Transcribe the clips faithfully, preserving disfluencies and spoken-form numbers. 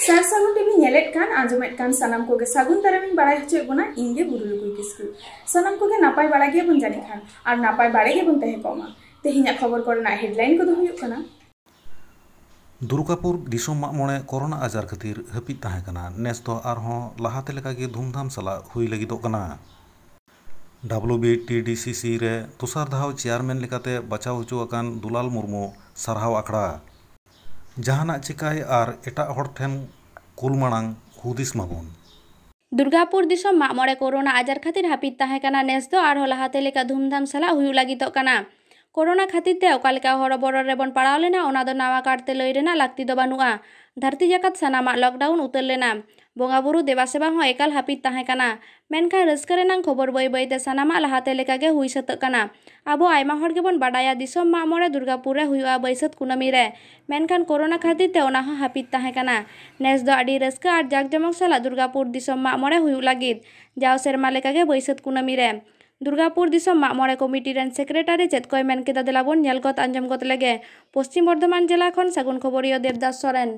ᱥᱟᱨ ᱥᱟᱹᱜᱩᱱ ᱴᱤᱵᱷᱤ ᱧᱮᱞᱮᱫ ᱠᱟᱱ, ᱟᱸᱡᱚᱢᱮᱫ ᱠᱟᱱ ᱥᱟᱱᱟᱢ ᱠᱚᱜᱮ ᱥᱟᱹᱜᱩᱱ ᱫᱟᱨᱟᱢᱤᱧ ᱵᱟᱲᱟᱭ ᱦᱚᱪᱚᱭᱮᱫ ᱵᱚᱱᱟ, ᱤᱧ ᱜᱮ ᱵᱩᱨᱩ ᱞᱩᱠᱩᱭ ᱠᱤᱥᱠᱩ᱾ ᱥᱟᱱᱟᱢ ᱠᱚᱜᱮ ᱱᱟᱯᱟᱭ ᱵᱟᱲᱟ ᱜᱮᱭᱟᱵᱚᱱ ᱡᱟᱹᱱᱤᱡ ᱠᱷᱟᱱ, ᱟᱨ ᱱᱟᱯᱟᱭ ᱵᱟᱲᱟ ᱜᱮᱵᱚᱱ ᱛᱟᱦᱮᱸ ᱠᱚᱜ ᱢᱟ᱾ ᱛᱮᱦᱮᱧᱟᱜ ᱠᱷᱚᱵᱚᱨ ᱠᱚᱨᱮᱱᱟᱜ ᱦᱮᱰᱞᱟᱭᱤᱱ ᱠᱚᱫᱚ ᱦᱩᱭᱩᱜ ᱠᱟᱱᱟ᱾ ᱫᱩᱨᱜᱟᱯᱩᱨ ᱫᱤᱥᱚᱢ ᱢᱟᱜ ᱢᱚᱬᱮ ᱠᱳᱨᱳᱱᱟ ᱟᱡᱟᱨ ᱠᱷᱟᱹᱛᱤᱨ ᱦᱟᱹᱯᱤᱫ ᱛᱟᱦᱮᱸ ᱠᱟᱱᱟ, ᱱᱮᱥ ᱫᱚ ᱟᱨᱦᱚᱸ ᱞᱟᱦᱟᱛᱮ ᱞᱮᱠᱟᱜᱮ ᱫᱷᱩᱢᱫᱷᱟᱢ ᱥᱟᱞᱟᱜ ᱦᱩᱭ ᱞᱟᱹᱜᱤᱫᱚᱜ ᱠᱟᱱᱟ᱾ W B T D C ᱥᱤ ᱨᱮ ᱫᱚᱥᱟᱨ ᱫᱷᱟᱣ ᱪᱮᱭᱟᱨᱢᱮᱱ ᱞᱮᱠᱟᱛᱮ ᱵᱟᱪᱷᱟᱣ ᱦᱚᱪᱚ ᱟᱠᱟᱱ ᱫᱩᱞᱟᱞ ᱢᱩᱨᱢᱩ ᱥᱟᱨᱦᱟᱣ ᱟᱠᱷᱲᱟ᱾ ᱡᱟᱦᱟᱱᱟᱜ ᱪᱤᱠᱟᱹᱭ ᱟᱨ ᱮᱴᱟᱜ ᱦᱚᱲ ᱴᱷᱮᱱ ᱠᱩᱞ ᱢᱟᱲᱟᱝ ᱦᱩᱫᱤᱥ ᱢᱟᱵᱚᱱ᱾ ᱫᱩᱨᱜᱟᱯᱩᱨ ᱫᱤᱥᱚᱢ ᱢᱟᱜ ᱢᱚᱬᱮ ᱠᱳᱨᱳᱱᱟ ᱟᱡᱟᱨ ᱠᱷᱟᱹᱛᱤᱨ ᱦᱟᱹᱯᱤᱫ ᱛᱟᱦᱮᱸ ᱠᱟᱱᱟ, ᱱᱮᱥ ᱫᱚ ᱟᱨᱦᱚᱸ ᱞᱟᱦᱟᱛᱮ ᱞᱮᱠᱟ ᱫᱷᱩᱢᱫᱷᱟᱢ ᱥᱟᱞᱟᱜ ᱦᱩᱭᱩᱜ ᱞᱟᱹᱜᱤᱫᱚᱜ ᱠᱟᱱᱟ᱾ ᱠᱳᱨᱳᱱᱟ ᱠᱷᱟᱹᱛᱤᱨ ᱛᱮ ᱚᱠᱟ ᱞᱮᱠᱟ ᱦᱚᱨᱚᱵᱚᱨᱚ ᱨᱮᱵᱚᱱ ᱯᱟᱲᱟᱣ ᱞᱮᱱᱟ, ᱚᱱᱟ ᱫᱚ ᱱᱟᱣᱟ ᱠᱟᱨᱛᱮ ᱞᱟᱹᱭ ᱨᱮᱱᱟᱜ ᱞᱟᱹᱠᱛᱤ ᱫᱚ ᱵᱟᱹᱱᱩᱜᱼᱟ᱾ ᱫᱷᱟᱹᱨᱛᱤ ᱡᱟᱠᱟᱛ ᱥᱟᱱᱟᱢᱟᱜ ᱞᱚᱠᱰᱟᱣᱩᱱ ᱩᱛᱟᱹᱨ ᱞᱮᱱᱟ᱾ ᱵᱚᱸᱜᱟ ᱵᱩᱨᱩ ᱫᱮᱵᱟ ᱥᱮᱵᱟ ᱦᱚᱸ ᱮᱠᱟᱞ ᱦᱟᱹᱯᱤᱫ ᱛᱟᱦᱮᱸ ᱠᱟᱱᱟ᱾ ᱢᱮᱱᱠᱷᱟᱱ ᱨᱟᱹᱥᱠᱟᱹ ᱨᱮᱱᱟᱜ ᱠᱷᱚᱵᱚᱨ ᱵᱟᱹᱭ ᱵᱟᱹᱭ ᱛᱮ ᱥᱟᱱᱟᱢᱟᱜ ᱞᱟᱦᱟᱛᱮ ᱞᱮᱠᱟ ᱜᱮ ᱦᱩᱭ ᱥᱟᱹᱛᱟᱹᱜ ᱠᱟᱱᱟ᱾ ᱟᱵᱚ ᱟᱭᱢᱟ ᱦᱚᱲ ᱜᱮᱵᱚᱱ ᱵᱟᱰᱟᱭᱟ, ᱫᱤᱥᱚᱢ ᱢᱟᱜ ᱢᱚᱬᱮ ᱫᱩᱨᱜᱟᱯᱩᱨ ᱨᱮ ᱦᱩᱭᱩᱜᱼᱟ ᱵᱟᱹᱭᱥᱟᱹᱛ ᱠᱩᱱᱟᱹᱢᱤ ᱨᱮ᱾ ᱢᱮᱱᱠᱷᱟᱱ ᱠᱳᱨᱳᱱᱟ ᱠᱷᱟᱹᱛᱤᱨ ᱛᱮ ᱚᱱᱟ ᱦᱚᱸ ᱦᱟᱹᱯᱤᱫ ᱛᱟᱦᱮᱸ ᱠᱟᱱᱟ᱾ ᱱᱮᱥ ᱫᱚ ᱟᱹᱰᱤ ᱨᱟᱹᱥᱠᱟᱹ ᱟᱨ ᱡᱟᱠ ᱡᱚᱢᱚᱠ ᱥᱟᱞᱟᱜ ᱫᱩᱨᱜᱟᱯᱩᱨ ᱫᱤᱥᱚᱢ ᱢᱟᱜ ᱢᱚᱬᱮ ᱦᱩᱭᱩᱜ ᱞᱟᱹᱜᱤᱫ, ᱡᱟᱣ ᱥᱮᱨᱢᱟ ᱞᱮᱠᱟ ᱜᱮ ᱵᱟᱹᱭᱥᱟᱹᱛ ᱠᱩᱱᱟᱹᱢᱤ ᱨᱮ᱾ ᱫᱩᱨᱜᱟᱯᱩᱨ ᱫᱤᱥᱚᱢ ᱢᱟᱜ ᱢᱚᱬᱮ ᱠᱚᱢᱤᱴᱤ ᱨᱮᱱ ᱥᱮᱠᱨᱮᱴᱟᱨᱤ ᱪᱮᱫ ᱠᱚᱭ ᱢᱮᱱ ᱠᱮᱫᱟ, ᱫᱮᱞᱟ ᱵᱚᱱ ᱧᱮᱞ ᱜᱚᱫ ᱟᱸᱡᱚᱢ ᱜᱚᱫ ᱞᱮᱜᱮ᱾ ᱯᱚᱥᱪᱤᱢ ᱵᱚᱨᱫᱷᱚᱢᱟᱱ ᱡᱮᱞᱟ ᱠᱷᱚᱱ ᱥᱟᱹᱜᱩᱱ ᱠᱷᱚᱵᱚᱨᱤᱭᱟᱹ ᱫᱮᱵᱫᱟᱥ ᱥᱚᱨᱮᱱ᱾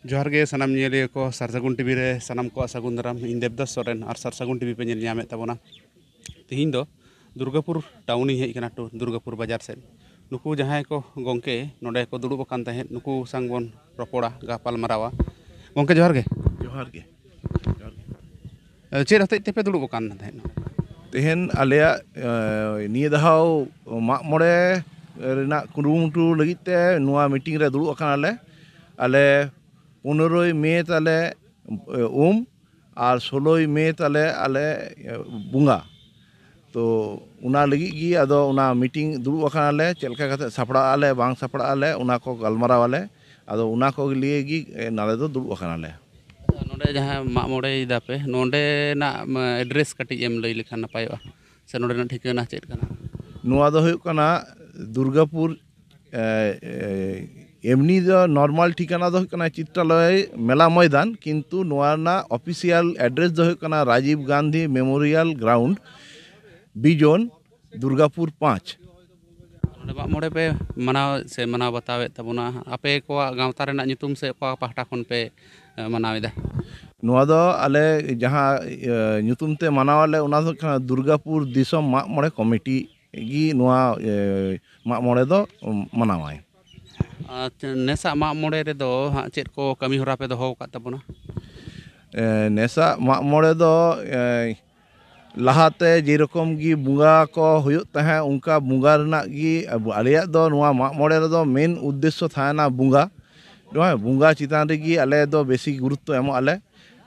ᱡᱚᱦᱟᱨ ᱜᱮ ᱥᱟᱱᱟᱢ ᱧᱮᱧᱮᱞᱤᱭᱟᱹ ᱠᱚ, ᱥᱟᱨ ᱥᱟᱹᱜᱩᱱ ᱴᱤᱵᱷᱤ ᱨᱮ ᱥᱟᱱᱟᱢ ᱠᱚᱣᱟᱜ ᱥᱟᱹᱜᱩᱱ ᱫᱟᱨᱟᱢ᱾ ᱤᱧ ᱫᱮᱵᱫᱟᱥ ᱥᱚᱨᱮᱱ ᱟᱨ ᱥᱟᱨ ᱥᱟᱹᱜᱩᱱ ᱴᱤᱵᱷᱤ ᱯᱮ ᱧᱮᱞ ᱧᱟᱢᱮᱫ ᱛᱟᱵᱚᱱᱟ᱾ ᱛᱤᱦᱤᱧ ᱫᱚ ᱫᱩᱨᱜᱟᱯᱩᱨ ᱴᱟᱣᱩᱱᱤᱧ ᱦᱮᱡ ᱠᱟᱱᱟ, ᱴᱩ ᱫᱩᱨᱜᱟᱯᱩᱨ ᱵᱟᱡᱟᱨ ᱥᱮᱫ᱾ ᱱᱩᱠᱩ ᱡᱟᱦᱟᱸᱭ ᱠᱚ ᱜᱚᱢᱠᱮ ᱱᱚᱰᱮ ᱠᱚ ᱫᱩᱲᱩᱵ ᱟᱠᱟᱱ ᱛᱟᱦᱮᱸᱫ, ᱱᱩᱠᱩ ᱥᱟᱝ ᱵᱚᱱ ᱨᱚᱯᱚᱲᱟ, ᱜᱟᱯᱟᱞ ᱢᱟᱨᱟᱣᱟ᱾ ᱜᱚᱢᱠᱮ, ᱡᱚᱦᱟᱨ ᱜᱮ᱾ ᱡᱚᱦᱟᱨ ᱜᱮ᱾ ᱡᱚᱦᱟᱨ ᱜᱮ᱾ ᱪᱮᱫ ᱦᱚᱛᱮᱡ ᱛᱮᱯᱮ ᱫᱩᱲᱩᱵ ᱟᱠᱟᱱ ᱛᱟᱦᱮᱸᱫ? ᱛᱮᱦᱮᱧ ᱟᱞᱮᱭᱟᱜ, ᱮ, ᱱᱤᱭᱟᱹ ᱫᱷᱟᱣ ᱢᱟᱜ ᱢᱚᱬᱮ ᱨᱮᱱᱟᱜ ᱠᱩᱨᱩᱢᱩᱴᱩ ᱞᱟᱹᱜᱤᱫ ᱛᱮ ᱱᱚᱣᱟ ᱢᱤᱴᱤᱝ ᱨᱮ ᱫᱩᱲᱩᱵ ᱟᱠᱟᱱᱟᱞᱮ᱾ ᱟᱞᱮ ᱯᱚᱱᱮᱨᱚᱭ ᱢᱮ ᱛᱟᱞᱮ, ᱮ, ᱩᱢ, ᱟᱨ ᱥᱳᱞᱳᱭ ᱢᱮ ᱛᱟᱞᱮ ᱟᱞᱮ, ᱮ, ᱵᱚᱸᱜᱟ᱾ ᱛᱚ, ᱚᱱᱟ ᱞᱟᱹᱜᱤᱫ ᱜᱮ ᱟᱫᱚ ᱚᱱᱟ ᱢᱤᱴᱤᱝ ᱫᱩᱲᱩᱵ ᱟᱠᱟᱱᱟᱞᱮ, ᱪᱮᱫ ᱞᱮᱠᱟ ᱠᱟᱛᱮ ᱥᱟᱯᱲᱟᱜ ᱟᱞᱮ, ᱵᱟᱝ ᱥᱟᱯᱲᱟᱜ ᱟᱞᱮ, ᱚᱱᱟ ᱠᱚ ᱜᱟᱞᱢᱟᱨᱟᱣ ᱟᱞᱮ᱾ ᱟᱫᱚ ᱚᱱᱟ ᱠᱚ ᱞᱤᱭᱮ ᱜᱮ, ᱮ, ᱱᱚᱰᱮ ᱫᱚ ᱫᱩᱲᱩᱵ ᱟᱠᱟᱱᱟᱞᱮ᱾ ᱱᱚᱰᱮ ᱡᱟᱦᱟᱸ ᱢᱟᱜ ᱢᱚᱬᱮᱭ ᱫᱟᱯᱮ, ᱱᱚᱰᱮᱱᱟᱜ, ᱢᱟ, ᱮᱰᱨᱮᱥ ᱠᱟᱹᱴᱤᱡ ᱮᱢ ᱞᱟᱹᱭ ᱞᱮᱠᱷᱟᱱ ᱱᱟᱯᱟᱭᱚᱜᱼᱟ, ᱥᱮ ᱱᱚᱰᱮᱱᱟᱜ ᱴᱷᱤᱠᱟᱹᱱᱟ ᱪᱮᱫ ᱠᱟᱱᱟ? ᱱᱚᱣᱟ ᱫᱚ ᱦᱩᱭᱩᱜ ᱠᱟᱱᱟ ᱫᱩᱨᱜᱟᱯᱩᱨ, ᱮ, ᱮ, ᱮᱢᱱᱤ ᱫᱚ ᱱᱚᱨᱢᱟᱞ ᱴᱷᱤᱠᱟᱱᱟ ᱫᱚ ᱦᱩᱭᱩᱜ ᱠᱟᱱᱟ ᱪᱤᱛᱨᱟᱞᱚᱭ ᱢᱮᱞᱟ ᱢᱚᱭᱫᱟᱱ, ᱠᱤᱱᱛᱩ ᱱᱚᱣᱟ ᱨᱮᱱᱟᱜ ᱚᱯᱷᱤᱥᱤᱭᱟᱞ ᱮᱰᱨᱮᱥ ᱫᱚ ᱦᱩᱭᱩᱜ ᱠᱟᱱᱟ ᱨᱟᱡᱤᱵᱽ ᱜᱟᱱᱫᱷᱤ ᱢᱮᱢᱳᱨᱤᱭᱟᱞ ᱜᱨᱟᱣᱩᱱᱰ, ᱵᱤᱡᱚᱱ, ᱫᱩᱨᱜᱟᱯᱩᱨ ᱯᱟᱸᱪ᱾ ᱱᱚᱰᱮ ᱢᱟᱜ ᱢᱚᱬᱮ ᱯᱮ ᱢᱟᱱᱟᱣ ᱥᱮ ᱢᱟᱱᱟᱣ ᱵᱟᱛᱟᱣᱮᱫ ᱛᱟᱵᱚᱱᱟ, ᱟᱯᱮ ᱠᱚᱣᱟᱜ ᱜᱟᱶᱛᱟ ᱨᱮᱱᱟᱜ ᱧᱩᱛᱩᱢ ᱥᱮ ᱚᱠᱟ ᱯᱟᱦᱴᱟ ᱠᱷᱚᱱ ᱯᱮ ᱮ, ᱢᱟᱱᱟᱣ ᱮᱫᱟ? ᱱᱚᱣᱟ ᱫᱚ ᱟᱞᱮ ᱡᱟᱦᱟᱸ ᱤᱭᱟᱹ, ᱧᱩᱛᱩᱢ ᱛᱮ ᱢᱟᱱᱟᱣ ᱟᱞᱮ, ᱚᱱᱟ ᱫᱚ ᱦᱩᱭᱩᱜ ᱠᱟᱱᱟ ᱫᱩᱨᱜᱟᱯᱩᱨ ᱫᱤᱥᱚᱢ ᱢᱟᱜ ᱢᱚᱬᱮ ᱠᱚᱢᱤᱴᱤ ᱜᱮ ᱱᱚᱣᱟ ᱮ, ᱢᱟᱜ ᱢᱚᱬᱮ ᱫᱚ ᱢᱟᱱᱟᱣᱟᱭ᱾ ᱟᱨ ᱱᱮᱥᱟᱜ ᱢᱟᱜ ᱢᱚᱬᱮ ᱨᱮᱫᱚ ᱦᱟᱸᱜ ᱪᱮᱫ ᱠᱚ ᱠᱟᱹᱢᱤ ᱦᱚᱨᱟ ᱯᱮ ᱫᱚᱦᱚ ᱟᱠᱟᱫ ᱛᱟᱵᱚᱱᱟ? ᱮ, ᱱᱮᱥᱟᱜ ᱢᱟᱜ ᱢᱚᱬᱮ ᱫᱚ ᱮ, ᱞᱟᱦᱟᱛᱮ ᱡᱮᱨᱚᱠᱚᱢ ᱜᱮ ᱵᱚᱸᱜᱟ ᱠᱚ ᱦᱩᱭᱩᱜ ᱛᱟᱦᱮᱸᱫ, ᱚᱱᱠᱟ ᱵᱚᱸᱜᱟ ᱨᱮᱱᱟᱜ ᱜᱮ ᱟᱵᱚ, ᱟᱞᱮᱭᱟᱜ ᱫᱚ ᱱᱚᱣᱟ ᱢᱟᱜ ᱢᱚᱬᱮ ᱨᱮᱫᱚ ᱢᱮᱱ ᱩᱫᱽᱫᱮᱥᱥᱚ ᱛᱟᱦᱮᱱᱟ ᱵᱚᱸᱜᱟ᱾ ᱱᱚᱜᱼᱚᱭ ᱵᱚᱸᱜᱟ ᱪᱮᱛᱟᱱ ᱨᱮᱜᱮ ᱟᱞᱮ ᱫᱚ ᱵᱮᱥᱤ ᱜᱩᱨᱩᱛᱛᱚ ᱮᱢᱚᱜ ᱟᱞᱮ᱾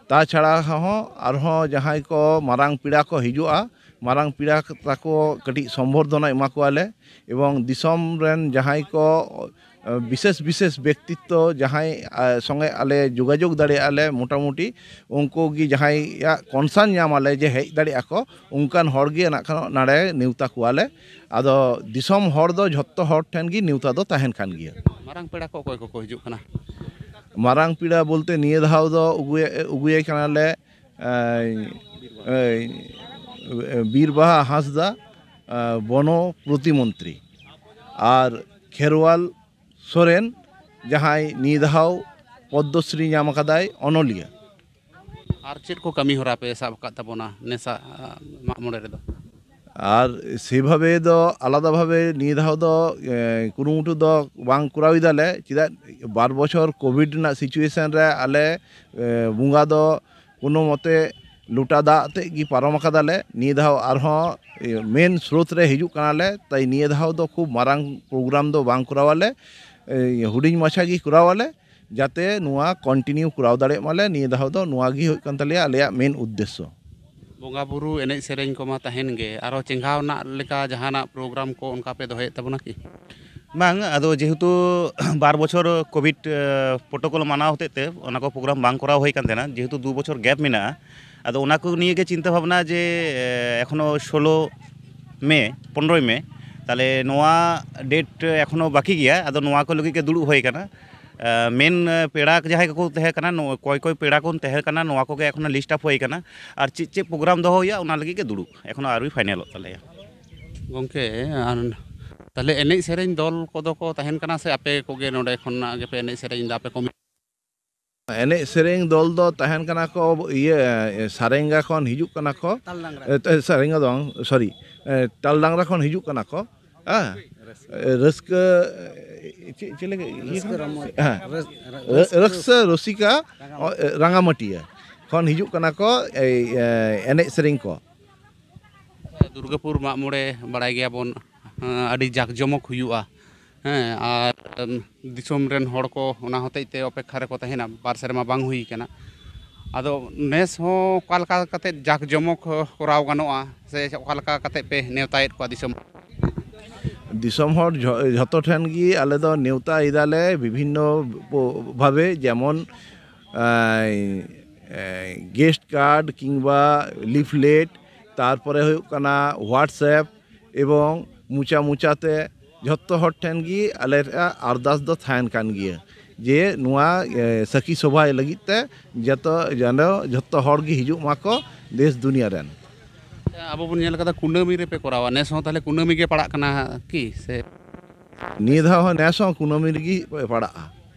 ᱛᱟᱪᱷᱟᱲᱟ ᱦᱚᱸ ᱟᱨᱦᱚᱸ ᱡᱟᱦᱟᱸᱭ ᱠᱚ ᱢᱟᱨᱟᱝ ᱯᱮᱲᱟ ᱠᱚ ᱦᱤᱡᱩᱜᱼᱟ, ᱢᱟᱨᱟᱝ ᱯᱮᱲᱟ ᱛᱟᱠᱚ ᱠᱟᱹᱴᱤᱡ ᱥᱚᱢᱵᱚᱨᱫᱷᱚᱱᱟ ᱮᱢᱟ ᱠᱚᱣᱟᱞᱮ, ᱮᱵᱚᱝ ᱫᱤᱥᱚᱢ ᱨᱮᱱ ᱡᱟᱦᱟᱸᱭ ᱠᱚ ᱮ, ᱵᱤᱥᱮᱥ ᱵᱤᱥᱮᱥ ᱵᱮᱠᱛᱤᱛᱛᱚ ᱡᱟᱦᱟᱸᱭ ᱮ, ᱥᱚᱸᱜᱮ ᱟᱞᱮ ᱡᱳᱜᱟᱡᱳᱜᱽ ᱫᱟᱲᱮᱭᱟᱜᱼᱟ ᱞᱮ, ᱢᱚᱴᱟᱢᱩᱴᱤ ᱩᱱᱠᱩ ᱜᱮ ᱡᱟᱦᱟᱸᱭᱟᱜ ᱠᱚᱱᱥᱟᱨᱱ ᱧᱟᱢ ᱟᱞᱮ ᱡᱮ ᱦᱮᱡ ᱫᱟᱲᱮᱭᱟᱜᱼᱟ ᱠᱚ, ᱚᱱᱠᱟᱱ ᱦᱚᱲ ᱜᱮ ᱱᱟᱜ ᱠᱷᱟᱱ ᱱᱟᱰᱮ ᱱᱮᱣᱛᱟ ᱠᱚᱣᱟᱞᱮ᱾ ᱟᱫᱚ ᱫᱤᱥᱚᱢ ᱦᱚᱲ ᱫᱚ ᱡᱷᱚᱛᱚ ᱦᱚᱲ ᱴᱷᱮᱱ ᱜᱮ ᱱᱮᱣᱛᱟ ᱫᱚ ᱛᱟᱦᱮᱱ ᱠᱟᱱ ᱜᱮᱭᱟ᱾ ᱢᱟᱨᱟᱝ ᱯᱮᱲᱟ ᱠᱚ ᱚᱠᱚᱭ ᱠᱚᱠᱚ ᱦᱤᱡᱩᱜ ᱠᱟᱱᱟ? ᱢᱟᱨᱟᱝ ᱯᱮᱲᱟ ᱵᱚᱞᱛᱮ ᱱᱤᱭᱟᱹ ᱫᱷᱟᱣ ᱫᱚ ᱟᱹᱜᱩᱭᱮ ᱟᱹᱜᱩᱭᱮ ᱠᱟᱱᱟᱞᱮ ᱮ, ᱮ, ᱵᱤᱨ ᱵᱟᱦᱟ ᱦᱟᱸᱥᱫᱟ, ᱮ, ᱵᱚᱱᱚ ᱯᱨᱚᱛᱤᱢᱚᱱᱛᱨᱤ, ᱟᱨ ᱠᱷᱮᱨᱣᱟᱞ ᱥᱚᱨᱮᱱ, ᱡᱟᱦᱟᱸᱭ ᱱᱤᱭᱟᱹ ᱫᱷᱟᱣ ᱯᱚᱫᱽᱫᱚᱥᱨᱤ ᱧᱟᱢ ᱟᱠᱟᱫᱟᱭ, ᱚᱱᱚᱞᱤᱭᱟᱹ᱾ ᱟᱨ ᱪᱮᱫ ᱠᱚ ᱠᱟᱹᱢᱤ ᱦᱚᱨᱟ ᱯᱮ ᱥᱟᱵ ᱟᱠᱟᱫ ᱛᱟᱵᱚᱱᱟ ᱱᱮᱥᱟ ᱟᱜ, ᱢᱟᱜ ᱢᱚᱬᱮ ᱨᱮᱫᱚ? ᱟᱨ ᱥᱮᱵᱷᱟᱵᱮ ᱫᱚ ᱟᱞᱟᱫᱟ ᱵᱷᱟᱵᱮ ᱱᱤᱭᱟᱹ ᱫᱷᱟᱣ ᱫᱚ ᱮ, ᱠᱩᱨᱩᱢᱩᱴᱩ ᱫᱚ ᱵᱟᱝ ᱠᱚᱨᱟᱣ ᱮᱫᱟᱞᱮ᱾ ᱪᱮᱫᱟᱜ, ᱵᱟᱨ ᱵᱚᱪᱷᱚᱨ ᱠᱳᱵᱷᱤᱰ ᱨᱮᱱᱟᱜ ᱥᱤᱪᱩᱭᱮᱥᱚᱱ ᱨᱮ ᱟᱞᱮ ᱮ, ᱵᱚᱸᱜᱟ ᱫᱚ ᱠᱳᱱᱳ ᱢᱚᱛᱮ ᱞᱚᱴᱟ ᱫᱟᱜ ᱟᱛᱮᱫ ᱜᱮ ᱯᱟᱨᱚᱢ ᱟᱠᱟᱫᱟᱞᱮ᱾ ᱱᱤᱭᱟᱹ ᱫᱷᱟᱣ ᱟᱨᱦᱚᱸ ᱮ, ᱢᱮᱱ ᱥᱨᱳᱛ ᱨᱮ ᱦᱤᱡᱩᱜ ᱠᱟᱱᱟᱞᱮ, ᱛᱟᱭ ᱱᱤᱭᱟᱹ ᱫᱷᱟᱣ ᱫᱚ ᱠᱷᱩᱵ ᱢᱟᱨᱟᱝ ᱯᱨᱳᱜᱨᱟᱢ ᱫᱚ ᱵᱟᱝ ᱠᱚᱨᱟᱣᱟᱞᱮ᱾ ᱮ, ᱦᱩᱰᱤᱧ ᱢᱟᱪᱷᱟ ᱜᱮ ᱠᱚᱨᱟᱣᱟᱞᱮ, ᱡᱟᱛᱮ ᱱᱚᱣᱟ ᱠᱚᱱᱴᱤᱱᱤᱭᱩ ᱠᱚᱨᱟᱣ ᱫᱟᱲᱮᱭᱟᱜ ᱢᱟᱞᱮ᱾ ᱱᱤᱭᱟᱹ ᱫᱷᱟᱣ ᱫᱚ ᱱᱚᱣᱟ ᱜᱮ ᱦᱩᱭᱩᱜ ᱠᱟᱱ ᱛᱟᱞᱮᱭᱟ ᱟᱞᱮᱭᱟᱜ ᱢᱮᱱ ᱩᱫᱽᱫᱮᱥᱥᱚ᱾ ᱵᱚᱸᱜᱟ ᱵᱩᱨᱩ, ᱮᱱᱮᱡ ᱥᱮᱨᱮᱧ ᱠᱚᱢᱟ ᱛᱟᱦᱮᱱ ᱜᱮ, ᱟᱨᱚ ᱪᱮᱸᱜᱷᱟᱣ ᱨᱮᱱᱟᱜ ᱞᱮᱠᱟ ᱡᱟᱦᱟᱱᱟᱜ ᱯᱨᱳᱜᱨᱟᱢ ᱠᱚ ᱚᱱᱠᱟ ᱯᱮ ᱫᱚᱦᱚᱭᱮᱫ ᱛᱟᱵᱚᱱᱟ ᱠᱤ? ᱵᱟᱝ, ᱟᱫᱚ ᱡᱮᱦᱮᱛᱩ ᱵᱟᱨ ᱵᱚᱪᱷᱚᱨ ᱠᱳᱵᱷᱤᱰ ᱯᱨᱳᱴᱳᱠᱚᱞ ᱢᱟᱱᱟᱣ ᱦᱚᱛᱮᱡ ᱛᱮ ᱚᱱᱟ ᱠᱚ ᱯᱨᱳᱜᱨᱟᱢ ᱵᱟᱝ ᱠᱚᱨᱟᱣ ᱦᱩᱭ ᱠᱟᱱ ᱛᱟᱦᱮᱱᱟ᱾ ᱡᱮᱦᱮᱛᱩ ᱫᱩ ᱵᱚᱪᱷᱚᱨ ᱜᱮᱯ ᱢᱮᱱᱟᱜᱼᱟ, ᱟᱫᱚ ᱚᱱᱟ ᱠᱚ ᱱᱤᱭᱮ ᱜᱮ ᱪᱤᱱᱛᱟᱹ ᱵᱷᱟᱵᱽᱱᱟ ᱡᱮ ᱮ, ᱮᱠᱷᱚᱱᱳ ᱥᱳᱞᱳ ᱢᱮ, ᱯᱚᱱᱨᱚᱭ ᱢᱮ ᱛᱟᱦᱚᱞᱮ ᱱᱚᱣᱟ ᱰᱮᱴ ᱮᱠᱷᱚᱱᱳ ᱵᱟᱹᱠᱤ ᱜᱮᱭᱟ, ᱟᱫᱚ ᱱᱚᱣᱟ ᱠᱚ ᱞᱟᱹᱜᱤᱫ ᱜᱮ ᱫᱩᱲᱩᱵ ᱦᱩᱭ ᱟᱠᱟᱱᱟ᱾ ᱢᱮᱱ ᱯᱮᱲᱟ ᱡᱟᱦᱟᱸᱭ ᱠᱚᱠᱚ ᱛᱟᱦᱮᱸ ᱠᱟᱱᱟ, ᱱᱚᱣᱟ ᱚᱠᱚᱭ ᱚᱠᱚᱭ ᱯᱮᱲᱟ ᱠᱚ ᱛᱟᱦᱮᱸ ᱠᱟᱱᱟ, ᱱᱚᱣᱟ ᱠᱚᱜᱮ ᱮᱠᱷᱚᱱᱳ ᱞᱤᱥᱴ ᱟᱯ ᱦᱩᱭ ᱟᱠᱟᱱᱟ᱾ ᱟᱨ ᱪᱮᱫ ᱪᱮᱫ ᱯᱨᱳᱜᱨᱟᱢ ᱫᱚᱦᱚ ᱦᱩᱭᱩᱜᱼᱟ, ᱚᱱᱟ ᱞᱟᱹᱜᱤᱫ ᱜᱮ ᱫᱩᱲᱩᱵ ᱮᱠᱷᱚᱱᱳ ᱟᱹᱣᱨᱤ ᱯᱷᱟᱭᱱᱮᱞᱚᱜ ᱛᱟᱞᱮᱭᱟ᱾ ᱜᱚᱢᱠᱮ, ᱟᱨ ᱛᱟᱦᱚᱞᱮ ᱮᱱᱮᱡ ᱥᱮᱨᱮᱧ ᱫᱚᱞ ᱠᱚᱫᱚ ᱠᱚ ᱛᱟᱦᱮᱱ ᱠᱟᱱᱟ ᱥᱮ ᱟᱯᱮ ᱠᱚᱜᱮ ᱱᱚᱰᱮ ᱠᱷᱚᱱᱟᱜ ᱜᱮᱯᱮ ᱮᱱᱮᱡ ᱥᱮᱨᱮᱧ ᱮᱫᱟ ᱟᱯᱮ ᱠᱚᱢᱤᱴᱤ? ᱮᱱᱮᱡ ᱥᱮᱨᱮᱧ ᱫᱚᱞ ᱫᱚ ᱛᱟᱦᱮᱱ ᱠᱟᱱᱟ ᱠᱚ, ᱤᱭᱟᱹ, ᱥᱟᱨᱮᱝᱜᱟ ᱠᱷᱚᱱ ᱦᱤᱡᱩᱜ ᱠᱟᱱᱟ ᱠᱚ᱾ ᱛᱟᱞᱰᱟᱝᱨᱟ᱾ ᱮ, ᱮ, ᱥᱟᱨᱮᱝᱜᱟ ᱫᱚ ᱵᱟᱝ, ᱥᱚᱨᱤ, ᱮ, ᱛᱟᱞᱰᱟᱝᱨᱟ ᱠᱷᱚᱱ ᱦᱤᱡᱩᱜ ᱠᱟᱱᱟ ᱠᱚ᱾ ᱦᱮᱸ, ᱨᱟᱹᱥᱠᱟᱹ, ᱪᱮᱫ, ᱪᱮᱫ ᱞᱮᱠᱟ? ᱤᱭᱟᱹ ᱨᱟᱹᱥᱠᱟᱹ ᱠᱟᱱᱟ? ᱨᱚᱢᱚᱡᱽ᱾ ᱦᱮᱸ᱾ ᱨᱟᱹᱥ-, ᱨᱟᱹ-, ᱨᱟᱹᱥᱠᱟᱹ ᱨᱟᱹᱥᱠᱟᱹ ᱨᱚᱥᱤᱠᱟ, ᱨᱟᱸᱜᱟᱢᱟᱹᱴᱤᱭᱟᱹ᱾ ᱚ, ᱮ, ᱨᱟᱸᱜᱟᱢᱟᱹᱴᱤᱭᱟᱹ ᱠᱷᱚᱱ ᱦᱤᱡᱩᱜ ᱠᱟᱱᱟ ᱠᱚ, ᱮᱭ, ᱮ, ᱮᱱᱮᱡ ᱥᱮᱨᱮᱧ ᱠᱚ᱾ ᱫᱩᱨᱜᱟᱹᱯᱩᱨ ᱢᱟᱜ ᱢᱚᱬᱮ ᱵᱟᱲᱟᱭ ᱜᱮᱭᱟᱵᱚᱱ, ᱟᱹᱰᱤ ᱡᱟᱠ ᱡᱚᱢᱚᱠ ᱦᱩᱭᱩᱜᱼᱟ᱾ ᱦᱮᱸ, ᱟᱨ ᱫᱤᱥᱚᱢ ᱨᱮᱱ ᱦᱚᱲ ᱠᱚ ᱚᱱᱟ ᱦᱚᱛᱮᱡ ᱛᱮ ᱚᱯᱮᱠᱠᱷᱟ ᱨᱮᱠᱚ ᱛᱟᱦᱮᱱᱟ, ᱵᱟᱨ ᱥᱮᱨᱢᱟ ᱵᱟᱝ ᱦᱩᱭ ᱠᱟᱱᱟ᱾ ᱟᱫᱚ ᱱᱮᱥ ᱦᱚᱸ ᱚᱠᱟ ᱞᱮᱠᱟ ᱠᱟᱛᱮᱫ ᱡᱟᱠ ᱡᱚᱢᱚᱠ ᱠᱚᱨᱟᱣ ᱜᱟᱱᱚᱜᱼᱟ, ᱥᱮ ᱚᱠᱟ ᱞᱮᱠᱟ ᱠᱟᱛᱮᱫ ᱯᱮ ᱱᱮᱣᱛᱟᱭᱮᱫ ᱠᱚᱣᱟ ᱫᱤᱥᱚᱢ? ᱫᱤᱥᱚᱢ ᱦᱚᱲ ᱡᱷᱚ-, ᱡᱷᱚᱛᱚ ᱴᱷᱮᱱ ᱜᱮ ᱟᱞᱮ ᱫᱚ ᱱᱮᱣᱛᱟ ᱮᱫᱟᱞᱮ ᱵᱤᱵᱷᱤᱱᱱᱚ ᱵᱷᱟᱵᱮ, ᱡᱮᱢᱚᱱ ᱜᱮᱥᱴ ᱠᱟᱨᱰ ᱠᱤᱝᱵᱟ ᱞᱤᱯᱷᱞᱮᱴ, ᱛᱟᱨᱯᱚᱨᱮ ᱦᱩᱭᱩᱜ ᱠᱟᱱᱟ WhatsApp, ᱮᱵᱚᱝ ᱢᱚᱪᱟ ᱢᱚᱪᱟᱛᱮ ᱡᱷᱚᱛᱚ ᱦᱚᱲ ᱴᱷᱮᱱ ᱜᱮ ᱟᱞᱮᱭᱟᱜ ᱟᱨᱫᱟᱥ ᱫᱚ ᱛᱟᱦᱮᱱ ᱠᱟᱱ ᱜᱮᱭᱟ ᱡᱮ ᱱᱚᱣᱟ, ᱮ, ᱥᱟᱹᱠᱷᱤ ᱥᱚᱵᱷᱟ ᱞᱟᱹᱜᱤᱫ ᱛᱮ ᱡᱚᱛᱚ, ᱡᱮᱱᱚ ᱡᱷᱚᱛᱚ ᱦᱚᱲ ᱜᱮ ᱦᱤᱡᱩᱜ ᱢᱟᱠᱚ ᱫᱮᱥ ᱫᱩᱱᱤᱭᱟᱹ ᱨᱮᱱ᱾ ᱟᱵᱚ ᱵᱚᱱ ᱧᱮᱞ ᱠᱟᱫᱟ ᱠᱩᱱᱟᱹᱢᱤ ᱨᱮᱯᱮ ᱠᱚᱨᱟᱣᱟ, ᱱᱮᱥ ᱦᱚᱸ ᱛᱟᱦᱚᱞᱮ ᱠᱩᱱᱟᱹᱢᱤ ᱜᱮ ᱯᱟᱲᱟᱜ ᱠᱟᱱᱟ ᱠᱤ ᱥᱮ? ᱱᱤᱭᱟᱹ ᱫᱷᱟᱣ ᱦᱚᱸ ᱱᱮᱥ ᱦᱚᱸ ᱠᱩᱱᱟᱹᱢᱤ ᱨᱮᱜᱮ ᱯᱟᱲᱟᱜᱼᱟ᱾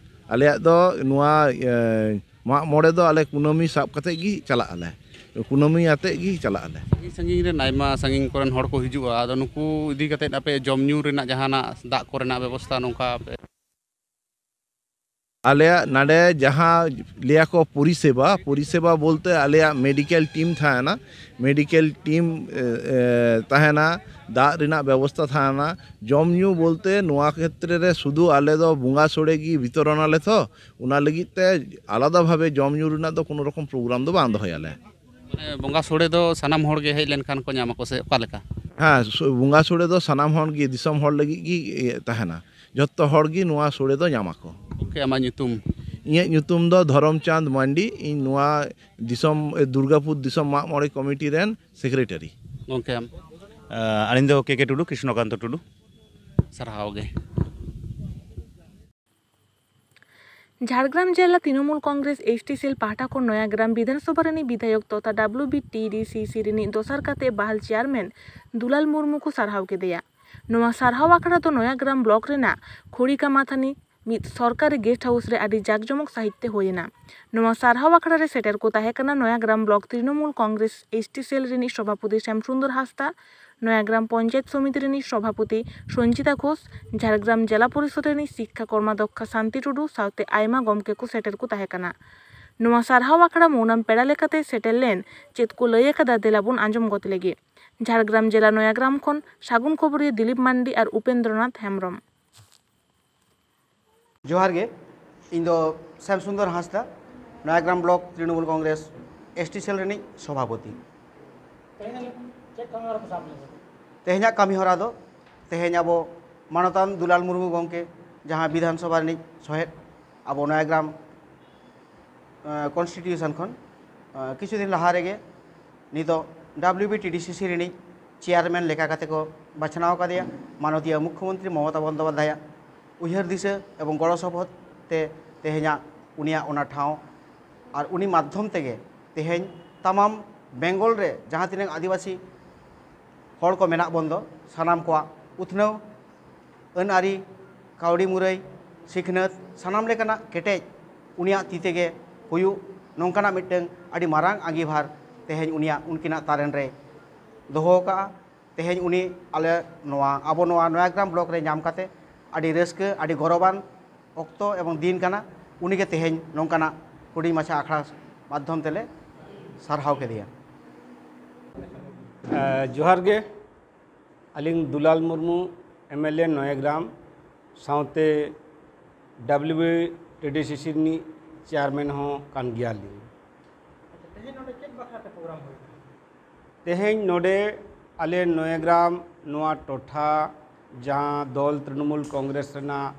ᱟᱞᱮᱭᱟᱜ ᱫᱚ ᱱᱚᱣᱟ, ᱮ, ᱢᱟᱜ ᱢᱚᱬᱮ ᱫᱚ ᱟᱞᱮ ᱠᱩᱱᱟᱹᱢᱤ ᱥᱟᱵ ᱠᱟᱛᱮᱫ ᱜᱮ ᱪᱟᱞᱟᱜ ᱟᱞᱮ, ᱠᱩᱱᱟᱹᱢᱤ ᱟᱛᱮᱫ ᱜᱮ ᱪᱟᱞᱟᱜ ᱟᱞᱮ᱾ ᱥᱟᱺᱜᱤᱧ ᱥᱟᱺᱜᱤᱧ ᱨᱮᱱ ᱟᱭᱢᱟ ᱥᱟᱺᱜᱤᱧ ᱠᱚᱨᱮᱱ ᱦᱚᱲ ᱠᱚ ᱦᱤᱡᱩᱜᱼᱟ, ᱟᱫᱚ ᱱᱩᱠᱩ ᱤᱫᱤ ᱠᱟᱛᱮᱫ ᱟᱯᱮ ᱡᱚᱢ ᱧᱩ ᱨᱮᱱᱟᱜ ᱡᱟᱦᱟᱱᱟᱜ ᱫᱟᱜ ᱠᱚᱨᱮᱱᱟᱜ ᱵᱮᱵᱚᱥᱛᱷᱟ ᱱᱚᱝᱠᱟ ᱯᱮ? ᱟᱞᱮᱭᱟᱜ ᱱᱚᱰᱮ ᱡᱟᱦᱟᱸ ᱞᱟᱹᱭᱟ ᱠᱚ ᱯᱚᱨᱤᱥᱮᱵᱟ, ᱯᱚᱨᱤᱥᱮᱵᱟ ᱵᱚᱞᱛᱮ ᱟᱞᱮᱭᱟᱜ ᱢᱮᱰᱤᱠᱮᱞ ᱴᱤᱢ ᱛᱟᱦᱮᱱᱟ, ᱢᱮᱰᱤᱠᱮᱞ ᱴᱤᱢ, ᱮ, ᱮ, ᱛᱟᱦᱮᱱᱟ, ᱫᱟᱜ ᱨᱮᱱᱟᱜ ᱵᱮᱵᱚᱥᱛᱷᱟ ᱛᱟᱦᱮᱱᱟ, ᱡᱚᱢ ᱧᱩ ᱵᱚᱞᱛᱮ ᱱᱚᱣᱟ ᱠᱷᱮᱛᱨᱮ ᱨᱮ ᱥᱩᱫᱷᱩ ᱟᱞᱮ ᱫᱚ ᱵᱚᱸᱜᱟ ᱥᱳᱲᱮ ᱜᱮ ᱵᱤᱛᱚᱨᱚᱱ ᱟᱞᱮ ᱛᱚ, ᱚᱱᱟ ᱞᱟᱹᱜᱤᱫ ᱛᱮ ᱟᱞᱟᱫᱟ ᱵᱷᱟᱵᱮ ᱡᱚᱢ ᱧᱩ ᱨᱮᱱᱟᱜ ᱫᱚ ᱠᱳᱱᱳ ᱨᱚᱠᱚᱢ ᱯᱨᱳᱜᱨᱟᱢ ᱫᱚ ᱵᱟᱝ ᱫᱚᱦᱚᱭᱟᱞᱮ᱾ ᱢᱟᱱᱮ ᱵᱚᱸᱜᱟ ᱥᱳᱲᱮ ᱫᱚ ᱥᱟᱱᱟᱢ ᱦᱚᱲ ᱜᱮ ᱦᱮᱡ ᱞᱮᱱᱠᱷᱟᱱ ᱠᱚ ᱧᱟᱢᱟᱠᱚ ᱥᱮ ᱚᱠᱟ ᱞᱮᱠᱟ? ᱦᱮᱸ, ᱥᱩ-, ᱵᱚᱸᱜᱟ ᱥᱳᱲᱮ ᱫᱚ ᱥᱟᱱᱟᱢ ᱦᱚᱲ ᱜᱮ, ᱫᱤᱥᱚᱢ ᱦᱚᱲ ᱞᱟᱹᱜᱤᱫ ᱜᱮ, ᱤᱭᱟᱹ, ᱛᱟᱦᱮᱱᱟ᱾ ᱡᱷᱚᱛᱚ ᱦᱚᱲ ᱜᱮ ᱱᱚᱣᱟ ᱥᱳᱲᱮ ᱫᱚ ᱧᱟᱢᱟᱠᱚ᱾ ᱜᱚᱢᱠᱮ, ᱟᱢᱟᱜ ᱧᱩᱛᱩᱢ? ᱤᱧᱟᱹᱜ ᱧᱩᱛᱩᱢ ᱫᱚ ᱫᱷᱚᱨᱚᱢ ᱪᱟᱸᱫᱽ ᱢᱟᱱᱰᱤ᱾ ᱤᱧ ᱱᱚᱣᱟ ᱫᱤᱥᱚᱢ, ᱮ, ᱫᱩᱨᱜᱟᱯᱩᱨ ᱫᱤᱥᱚᱢ ᱢᱟᱜ ᱢᱚᱬᱮ ᱠᱚᱢᱤᱴᱤ ᱨᱮᱱ ᱥᱮᱠᱨᱮᱴᱟᱨᱤ᱾ ᱜᱚᱢᱠᱮ, ᱟᱢ? ᱟᱹᱞᱤᱧ ᱫᱚ ᱠᱮ ᱠᱮ ᱴᱩᱰᱩ, ᱠᱨᱤᱥᱱᱚᱠᱟᱱᱛᱚ ᱴᱩᱰᱩ᱾ ᱥᱟᱨᱦᱟᱣ ᱜᱮ᱾ ᱡᱷᱟᱲᱜᱨᱟᱢ ᱡᱮᱞᱟ ᱛᱨᱤᱱᱚᱢᱩᱞ ᱠᱚᱝᱜᱨᱮᱥ ᱮᱥ ᱴᱤ ᱥᱮᱞ ᱯᱟᱦᱴᱟ ᱠᱷᱚᱱ ᱱᱚᱭᱟᱜᱨᱟᱢ ᱵᱤᱫᱷᱟᱱ ᱥᱚᱵᱷᱟ ᱨᱤᱱᱤᱡ ᱵᱤᱫᱷᱟᱭᱚᱠ ᱛᱚᱛᱷᱟ W B T D C C ᱨᱤᱱᱤᱡ ᱫᱚᱥᱟᱨ ᱠᱟᱛᱮ ᱵᱟᱦᱟᱞ ᱪᱮᱭᱟᱨᱢᱮᱱ ᱫᱩᱞᱟᱞ ᱢᱩᱨᱢᱩ ᱠᱚ ᱥᱟᱨᱦᱟᱣ ᱠᱮᱫᱮᱭᱟ᱾ ᱱᱚᱣᱟ ᱥᱟᱨᱦᱟᱣ ᱟᱠᱷᱲᱟ ᱫᱚ ᱱᱚᱭᱟᱜᱨᱟᱢ ᱵᱞᱚᱠ ᱨᱮᱱᱟᱜ ᱠᱷᱚᱲᱤᱠᱟᱢᱟᱛᱷᱟᱱᱤ ᱢᱤᱫ ᱥᱚᱨᱠᱟᱨᱤ ᱜᱮᱥᱴ ᱦᱟᱣᱩᱥ ᱨᱮ ᱟᱹᱰᱤ ᱡᱟᱠᱡᱚᱢᱚᱠ ᱥᱟᱹᱦᱤᱡ ᱛᱮ ᱦᱩᱭ ᱮᱱᱟ᱾ ᱱᱚᱣᱟ ᱥᱟᱨᱦᱟᱣ ᱟᱠᱷᱲᱟ ᱨᱮ ᱥᱮᱴᱮᱨ ᱠᱚ ᱛᱟᱦᱮᱸ ᱠᱟᱱᱟ Nayagram block Trinamool Congress S T cell ᱨᱤᱱᱤᱡ ᱥᱚᱵᱷᱟᱯᱚᱛᱤ ᱥᱭᱟᱢᱥᱩᱱᱫᱚᱨ ᱦᱟᱸᱥᱫᱟ, ᱱᱚᱭᱟᱜᱨᱟᱢ ᱯᱚᱧᱪᱟᱭᱮᱛ ᱥᱚᱢᱤᱛᱤ ᱨᱤᱱᱤᱡ ᱥᱚᱵᱷᱟᱯᱚᱛᱤ ᱥᱚᱧᱡᱤᱛᱟ ᱜᱷᱳᱥ, ᱡᱷᱟᱲᱜᱨᱟᱢ ᱡᱮᱞᱟ ᱯᱚᱨᱤᱥᱚᱫ ᱨᱤᱱᱤᱡ ᱥᱤᱠᱠᱷᱟ ᱠᱚᱨᱢᱟᱫᱷᱚᱠᱠᱷᱟ ᱥᱟᱱᱛᱤ ᱴᱩᱰᱩ ᱥᱟᱶᱛᱮ ᱟᱭᱢᱟ ᱜᱚᱢᱠᱮ ᱠᱚ ᱥᱮᱴᱮᱨ ᱠᱚ ᱛᱟᱦᱮᱸ ᱠᱟᱱᱟ᱾ ᱱᱚᱣᱟ ᱥᱟᱨᱦᱟᱣ ᱟᱠᱷᱲᱟ ᱢᱩᱱᱟᱢ ᱯᱮᱲᱟ ᱞᱮᱠᱟᱛᱮ ᱥᱮᱴᱮᱨ ᱞᱮᱱ ᱪᱮᱫ ᱠᱚ ᱞᱟᱹᱭ ᱟᱠᱟᱫᱟ, ᱫᱮᱞᱟ ᱵᱚᱱ ᱟᱸᱡᱚᱢ ᱜᱚᱫ ᱞᱮᱜᱮ᱾ ᱡᱷᱟᱲᱜᱨᱟᱢ ᱡᱮᱞᱟ ᱱᱚᱭᱟᱜᱨᱟᱢ ᱠᱷᱚᱱ ᱥᱟᱹᱜᱩᱱ ᱠᱷᱚᱵᱚᱨᱤᱭᱟᱹ ᱫᱤᱞᱤᱯ ᱢᱟᱱᱰᱤ ᱟᱨ ᱩᱯᱮᱱᱫᱨᱚᱱᱟᱛᱷ ᱦᱮᱢᱵᱽᱨᱚᱢ᱾ ᱡᱚᱦᱟᱨ ᱜᱮ, ᱤᱧ ᱫᱚ Shyam Sundar Hansda, Nayagram block Trinamool Congress S T cell ᱨᱤᱱᱤᱡ ᱥᱚᱵᱷᱟᱯᱚᱛᱤ᱾ ᱛᱮᱦᱮᱧ ᱪᱮᱫ ᱠᱟᱹᱢᱤ ᱦᱚᱨᱟ ᱯᱮ ᱥᱟᱵ ᱞᱮᱫᱟ? ᱛᱮᱦᱮᱧᱟᱜ ᱠᱟᱹᱢᱤ ᱦᱚᱨᱟ ᱫᱚ, ᱛᱮᱦᱮᱧ ᱟᱵᱚ ᱢᱟᱱᱚᱛᱟᱱ ᱫᱩᱞᱟᱞ ᱢᱩᱨᱢᱩ ᱜᱚᱢᱠᱮ, ᱡᱟᱦᱟᱸ ᱵᱤᱫᱷᱟᱱ ᱥᱚᱵᱷᱟ ᱨᱤᱱᱤᱡ ᱥᱚᱦᱮᱫ, ᱟᱵᱚ ᱱᱚᱭᱟᱜᱨᱟᱢ ᱠᱚᱱᱥᱴᱤᱴᱤᱭᱩᱥᱚᱱ ᱠᱷᱚᱱ ᱠᱤᱪᱷᱩ ᱫᱤᱱ ᱞᱟᱦᱟ ᱨᱮᱜᱮ ᱱᱤᱛᱚᱜ W B T D C C ᱨᱤᱱᱤᱡ ᱪᱮᱭᱟᱨᱢᱮᱱ ᱞᱮᱠᱟ ᱠᱟᱛᱮ ᱠᱚ ᱵᱟᱪᱷᱱᱟᱣ ᱟᱠᱟᱫᱮᱭᱟ᱾ ᱢᱟᱱᱚᱛᱤᱭᱟᱹ ᱢᱩᱠᱷᱭᱚᱢᱚᱱᱛᱨᱤ ᱢᱚᱢᱚᱛᱟ ᱵᱚᱱᱫᱚᱯᱟᱫᱷᱭᱟᱭᱟᱜ ᱩᱭᱦᱟᱹᱨ ᱫᱤᱥᱟᱹ ᱮᱵᱚᱝ ᱜᱚᱲᱚ ᱥᱚᱯᱚᱦᱚᱫ ᱛᱮ ᱛᱮᱦᱮᱧᱟᱜ ᱩᱱᱤᱭᱟᱜ ᱚᱱᱟ ᱴᱷᱟᱶ ᱟᱨ ᱩᱱᱤ ᱢᱟᱫᱽᱫᱷᱚᱢ ᱛᱮᱜᱮ ᱛᱮᱦᱮᱧ ᱛᱟᱢᱟᱢ ᱵᱮᱝᱜᱚᱞ ᱨᱮ ᱡᱟᱦᱟᱸ ᱛᱤᱱᱟᱹᱜ ᱟᱹᱫᱤᱵᱟᱹᱥᱤ ᱦᱚᱲ ᱠᱚ ᱢᱮᱱᱟᱜ ᱵᱚᱱ ᱫᱚ, ᱥᱟᱱᱟᱢ ᱠᱚᱣᱟᱜ ᱩᱛᱱᱟᱹᱣ, ᱟᱹᱱ ᱟᱹᱨᱤ, ᱠᱟᱹᱣᱰᱤ ᱢᱩᱨᱟᱹᱭ, ᱥᱤᱠᱷᱱᱟᱹᱛ, ᱥᱟᱱᱟᱢ ᱞᱮᱠᱟᱱᱟᱜ ᱠᱮᱴᱮᱡ ᱩᱱᱤᱭᱟᱜ ᱛᱤ ᱛᱮᱜᱮ ᱦᱩᱭᱩᱜ, ᱱᱚᱝᱠᱟᱱᱟᱜ ᱢᱤᱫᱴᱟᱝ ᱟᱹᱰᱤ ᱢᱟᱨᱟᱝ ᱟᱸᱜᱤᱵᱷᱟᱨ ᱛᱮᱦᱮᱧ ᱩᱱᱤᱭᱟᱜ, ᱩᱱᱠᱤᱱᱟᱜ ᱛᱟᱨᱮᱱ ᱨᱮ ᱫᱚᱦᱚ ᱟᱠᱟᱫᱼᱟ᱾ ᱛᱮᱦᱮᱧ ᱩᱱᱤ ᱟᱞᱮ ᱱᱚᱣᱟ, ᱟᱵᱚ ᱱᱚᱣᱟ ᱱᱚᱭᱟᱜᱨᱟᱢ ᱵᱞᱚᱠ ᱨᱮ ᱧᱟᱢ ᱠᱟᱛᱮ ᱟᱹᱰᱤ ᱨᱟᱹᱥᱠᱟᱹ, ᱟᱹᱰᱤ ᱜᱚᱨᱚᱵᱟᱱ ᱚᱠᱛᱚ ᱮᱵᱚᱝ ᱫᱤᱱ ᱠᱟᱱᱟ᱾ ᱩᱱᱤᱜᱮ ᱛᱮᱦᱮᱧ ᱱᱚᱝᱠᱟᱱᱟᱜ ᱦᱩᱰᱤᱧ ᱢᱟᱪᱷᱟ ᱟᱠᱷᱲᱟ ᱢᱟᱫᱽᱫᱷᱚᱢ ᱛᱮᱞᱮ ᱥᱟᱨᱦᱟᱣ ᱠᱮᱫᱮᱭᱟ᱾ ᱮ, ᱡᱚᱦᱟᱨ ᱜᱮ᱾ ᱟᱹᱞᱤᱧ Dulal Murmu, M L A Nayagram, ᱥᱟᱶᱛᱮ W B T D C C ᱨᱤᱱᱤᱡ ᱪᱮᱭᱟᱨᱢᱮᱱ ᱦᱚᱸ ᱠᱟᱱ ᱜᱮᱭᱟᱞᱤᱧ᱾ ᱟᱪᱪᱷᱟ, ᱛᱮᱦᱮᱧ ᱱᱚᱰᱮ ᱪᱮᱫ ᱵᱟᱠᱷᱨᱟ ᱛᱮ ᱯᱨᱳᱜᱨᱟᱢ ᱦᱩᱭ ᱮᱱᱟ? ᱛᱮᱦᱮᱧ ᱱᱚᱰᱮ ᱟᱞᱮ ᱱᱚᱭᱟᱜᱨᱟᱢ ᱱᱚᱣᱟ ᱴᱚᱴᱷᱟ, ᱡᱟᱦᱟᱸ ᱫᱚᱞ ᱛᱨᱤᱱᱚᱢᱩᱞ ᱠᱚᱝᱜᱨᱮᱥ ᱨᱮᱱᱟᱜ